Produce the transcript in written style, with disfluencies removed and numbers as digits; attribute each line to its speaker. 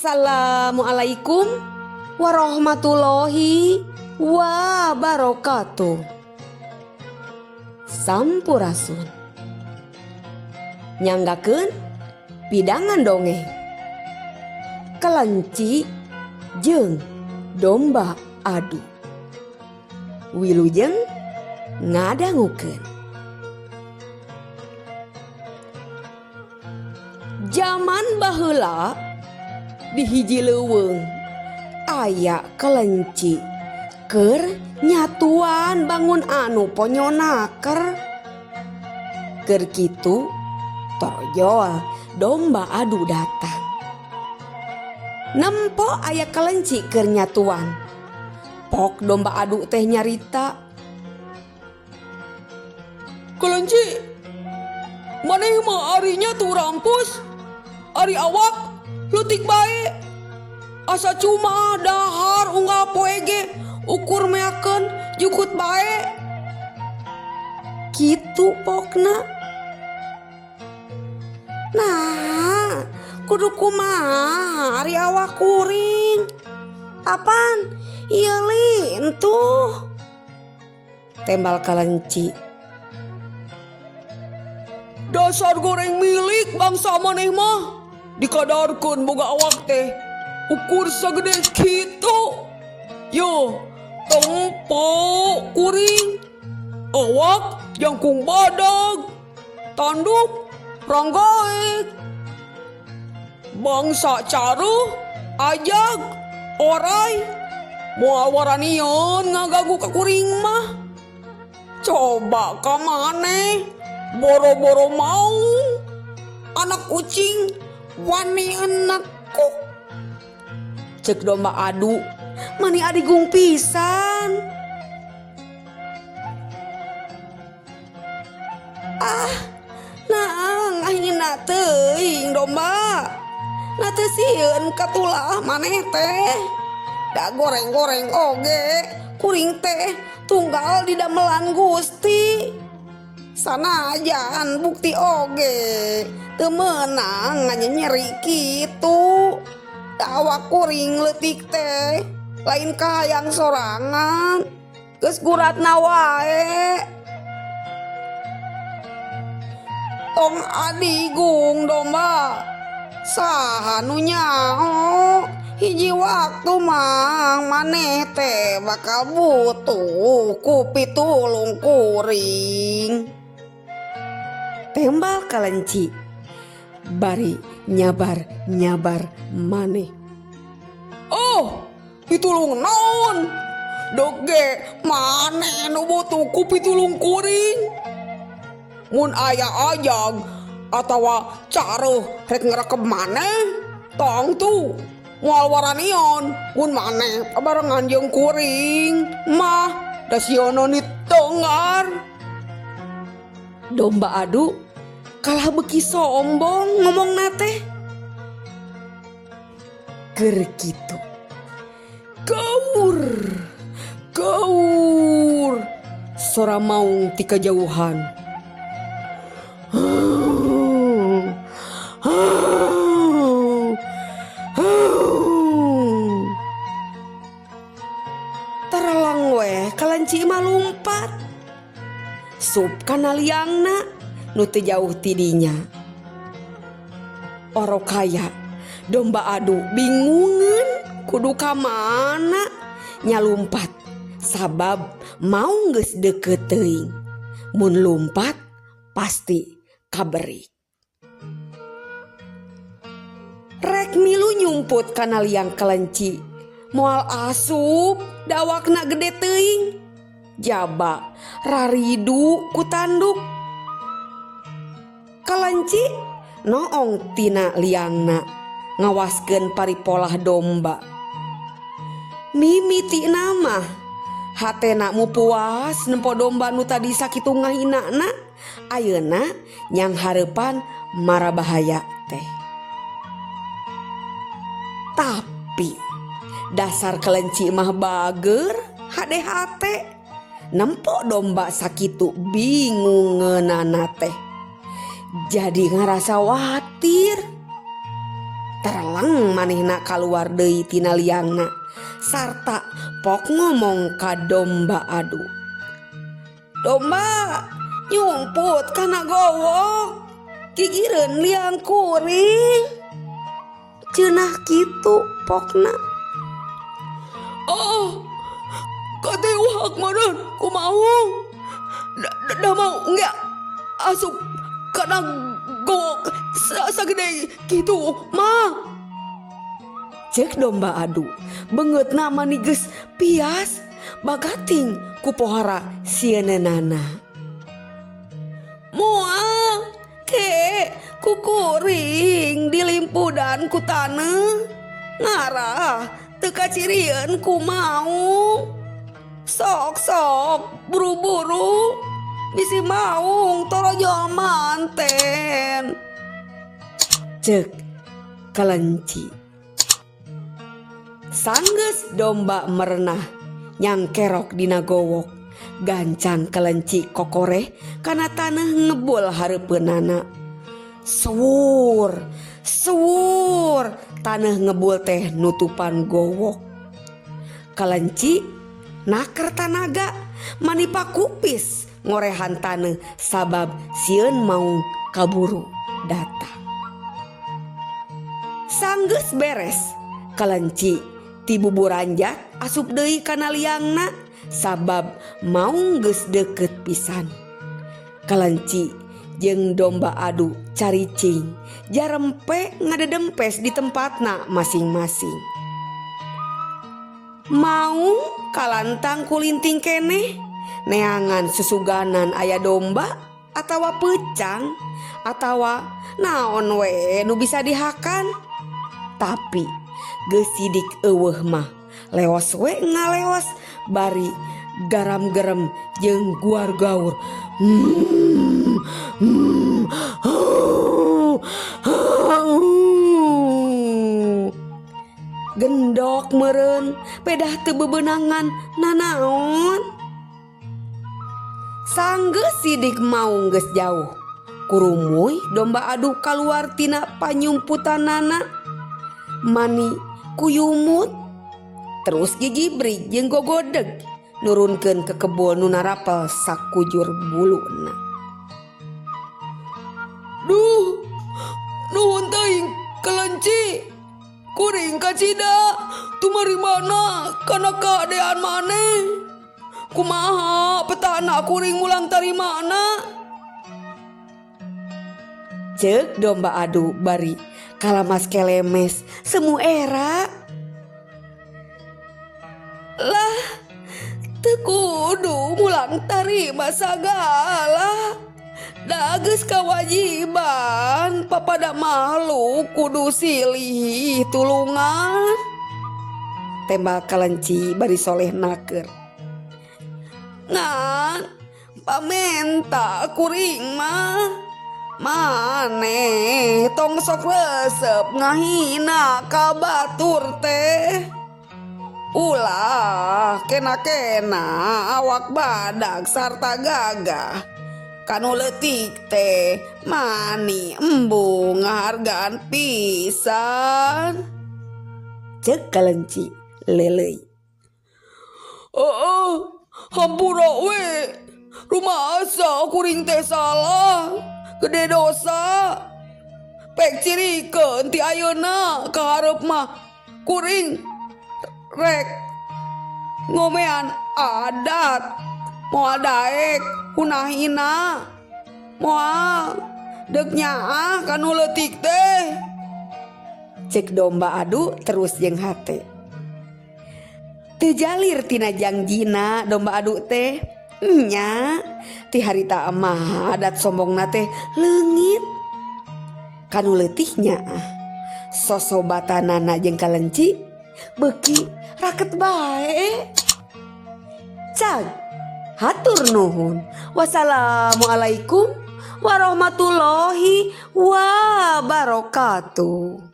Speaker 1: Assalamualaikum warahmatullahi wabarakatuh. Sampurasun. Nyanggakeun pidangan dongeng Kelenci jeung Domba Adu. Wilujeng ngadangukeun. Jaman baheula di hiji leuweung aya kelenci keur nyatuan bangun anu ponyonaker. Keur kitu torojol domba adu datang. Nempo aya kelenci keur nyatuan. Pok domba adu teh nyarita, "Kelenci, maneh mah ari nyatu rampus, ari awak leutik bae. Asa cuma dahar unggal poe ge ukur meakeun jukut bae." Kitu pokna. Nah, kudu kumaha ari awak kuring? Apan? Ieu lintuh. Tembal kelenci. "Dasar goreng milik bangsa maneh mah, dikadarkeun boga awak teh ukur sagede kitu. Yo, tempo kuring, awak jangkung badag, tanduk ranggaek. Bangsa caruh, ajag, orai, moal waranian ngagagu ka kuring mah. Coba ka maneh, boro-boro maung, anak kucing wani nekuk." Cek domba adu, mani adigung pisan. "Ah, nah ngahina teuing domba. Nah teu sieun katulah maneh teh. Da goreng-goreng oge, kuring teh tunggal di damelan Gusti. Sanajan bukti oge teu meunang nganyeri kitu. Da awak kuring leutik teh lain kahayang sorangan, geus guratna wae. Tong adigung domba, saha nu nyaho hiji waktu mah maneh teh bakal butuh ku pitulung kuring." Tembal kelenci bari nyabar-nyabar maneh. "Oh, pitulung naon? Dog ge maneh nu butuh ku pitulung kuring. Mun aya ajag atawa caruh rek ngerekeb maneh, tangtu moal waranian mun maneh barengan jeung kuring mah, da sieuna ditengar." Domba adu kalah beuki sombong ngomongna teh. Keur kitu, gaur gaur sora maung ti kajauhan. Terelang weh kelenci mah lumpat. Sup kana liangna nu teu jauh ti dinya. Orokaya domba adu bingungeun kudu ka mana nyalumpat, sabab maung geus deukeut teuing. Mun lumpat pasti kaberik. Rek milu nyumput kana liang kelenci, moal asup dawakna gede teuing. Jaba raridu ku tanduk. Kelenci noong tina liangna ngawaskeun paripolah domba. Mimitina mah hatena mu puas nempo domba nu tadi sakitu ngahinana, ayeuna nyang hareupan marabahaya teh. Tapi dasar kelenci mah bager hade-hate. Nempo domba sakitu bingungeunana teh. Jadi ngarasa watir. Terlang Lang manehna kaluar deui tina liangna sarta pok ngomong ka domba adu. Domba nyumput kana gowok gigireun liang kuring. Cenah kitu pokna. Oh, katewak meureun kumaha? Da mau nggak asup kana gowok sagede kitu mah. Cek domba adu beungeutna mani geus pias bagating ku pohara sieunana. Moal ke ku kuring dilimpudan ku taneuh ngarah teu kacirieun ku maung. Sok-sok buru-buru bisi maung torojol manten. Cek kelenci. Sanggeus domba merenah nyangkerok dina gowok. Gancang kelenci kokoreh kana taneuh ngebul hareupeunana. Suwur, suwur, taneuh ngebul teh nutupan gowok. Kelenci naker tanaga manipa kupis ngorehan taneuh sabab sieun maung kaburu datang. Sanggeus beres kelenci ti buburanjat asup deui kana liangna sabab maung geus deukeut pisan. Kelenci jeung domba adu caricing jarempe ngadedempes di tempatna masing-masing. Maung kalantang kulinting keneh neangan susuganan aya domba atawa peucang atawa naon we nu bisa dihakan. Tapi geus sidik eueuh mah leos we ngaleos bari garam-gerem jeung guar gaur. Gendok meureun pedah teu bebenangan nanaon. Sanggeus sidik maung geus jauh kurumuy domba adu kaluar tina panyumputanana mani kuyumut terus gigibrik jeung gogodeg nurunkeun ke kebul nu narapel sakujur buluna. Duh, nuhun teuing kelenci. Kuring kacida tumarimana kana kadean maneh. Kumaha petana kuring mulang tarimana? Ceuk domba adu bari kalamas kelemes semu era. Lah, teu kudu mulang tarima sagala. Da geus kawajiban papada makhluk kudu silih tulungan. Tembal kelenci bari soleh naker. Ngan pamenta kuring mah maneh tong sok resep ngahina ka batur teh. Ulah kena-kena awak badak sarta gagah. Kanu leutik teh mani embung ngahargaan pisan. Ceuk kelenci leuleuy. Oh, hampura we. Rumasa kuring teh salah, gede dosa. Pek cirikeun ti ayeuna ka hareup mah kuring rek ngomean adat moal daek hunahina moal deuk nyaah kanu leutik teh. Cek domba adu terus jeung hate. Teu jalir tina jangjina domba adu teh. Nya ti harita mah adat sombongna teh leungit. Kanu leutik nyaah sosobatanana jeung kalenci beuki raket bae. Cag hatur nuhun. Wassalamualaikum warahmatullahi wabarakatuh.